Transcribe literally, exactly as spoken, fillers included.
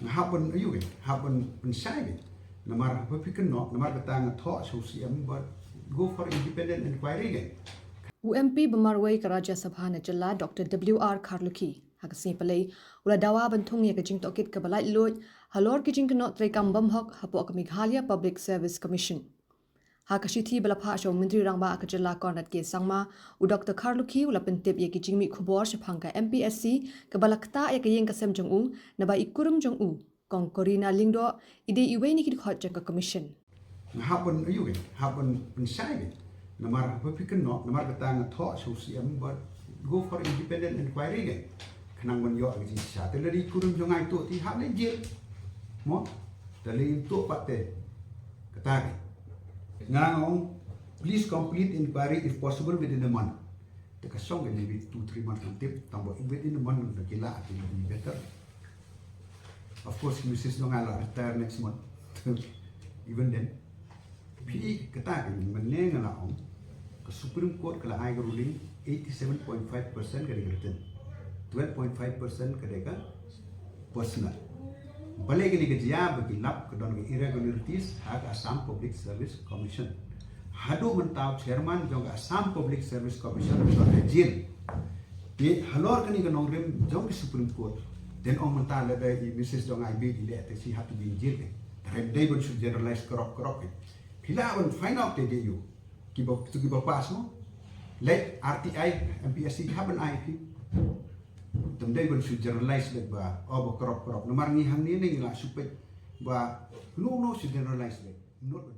Nga hap ban ayu ke, hap ban ban shai ke. Namar haba phi kynnoh, namar kata nga thoh sha u C M, but go for independent inquiry ke. U M P ba marwei ka Rajya Sabha na jylla, Doctor W R Kharlukhi, ha ka sngi Palei u la dawa ban thung ïa ka jingtohkit kaba laitluid halor ki jingkynnoh treikam bymhok hapoh ka Meghalaya Public Service Commission. Ha ka shithi ba la phah sha u Myntri Rangbah ka jylla, Conrad K Sangma, u Doctor Kharlukhi u la pyntip ïa ki jingmih khubor shaphang ka M P S C kaba la ktah ïa ka ïing ka sem jong u naba i kurim jong u, Kong Corina Lyngdoh, i dei iwei na ki dkhot jong ka Commission. Nga hap ban ayu ke, hap ban ban shai ke. Namar haba phi kynnoh, namar kata nga thoh sha u C M, but go for independent inquiry ke. Khnang ban ïoh ka jingshisha. Te lada i kurim jong nga i tuh, te i hap leit jel. Mo? Te lada i tuh pat te, kata ke. Nga nga ong, please complete inquiry if possible within a month. Te ka shong ka, maybe two three months kan tip, tangba within a month da ki lah, it will be better. Of course, Missus jong nga la retire next month. Even then, phi, kata ke, mynne nga la ong, ka Supreme Court ka la ai ka ruling, eighty seven point five percent ka dei ka written, twelve point five percent ka dei ka personal. Balei kane ka jia? Ba ki lap ka don ka irregularities ha ka Assam Public Service Commission. Haduh mynta u chairman jong ka Assam Public Service Commission ka don ha jel. Te halor kane ka nongrim jong ka Supreme Court, te ong mynta lada i Missus jong nga i bit i leh, te she has to be in jail ke. Te ym dei ban shu generalize karok karok ke. Phi lah ban find out te dei ïa u. Kiba, kiba pass mo. Leit R T I, M P S C ki hap ban ai phi. Te ym dei ban shu generalize beit ba, oh, ba karok karok. Namar ngi hangne ne ngi la shu peit ba, no, no, shu generalize beit. Not